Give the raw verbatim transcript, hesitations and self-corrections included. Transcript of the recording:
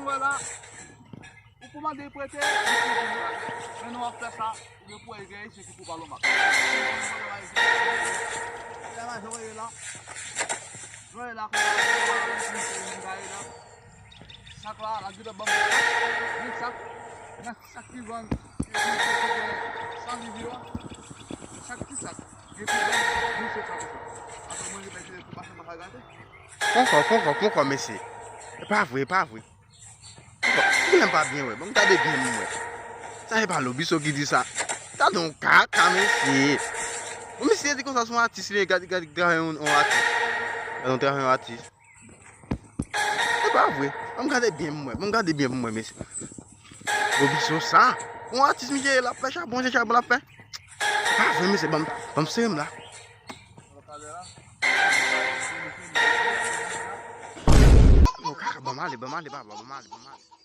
Wè la, ou pou mande prete, men nou ap fè sa, ou gen pou wè gen Ayisyen ki pou pale w mal. Gade la, jan w ye la. Jan w ye la, kòman w ye la. Sak la, la di ban m. Sak. Sak ki vann, ki, ki, ki, ki gen san liv yo a, chak ti sak, gen pi bon, nou se sa konsa. Apre mwen repete pou pase mwen ka gate. Ponkò, ponkò, ponkò, mesye. E pa vre, e pa vre. Ponkò, kilè m pa byen wè? Ban m gade byen m wè. Sa e pa Lobiso ki di sa. Gade yon kaka, mesye. Bon, mesye di konsa se yon atis li ye, gade, gade, gade yon, yon atis. Gade yon travay yon atis. E pa vre. Ban m gade byen pou m wè. Ban m gade byen pou m wè, mesye. Lobiso sa. Yon atis misye ye, l ap fè chabon, se chabon l ap fè. E pa vre, mesye. Ban m, ban m sere m la. Bon, kaka, ban m ale, ban m ale, papa, ban m ale, ban m ale.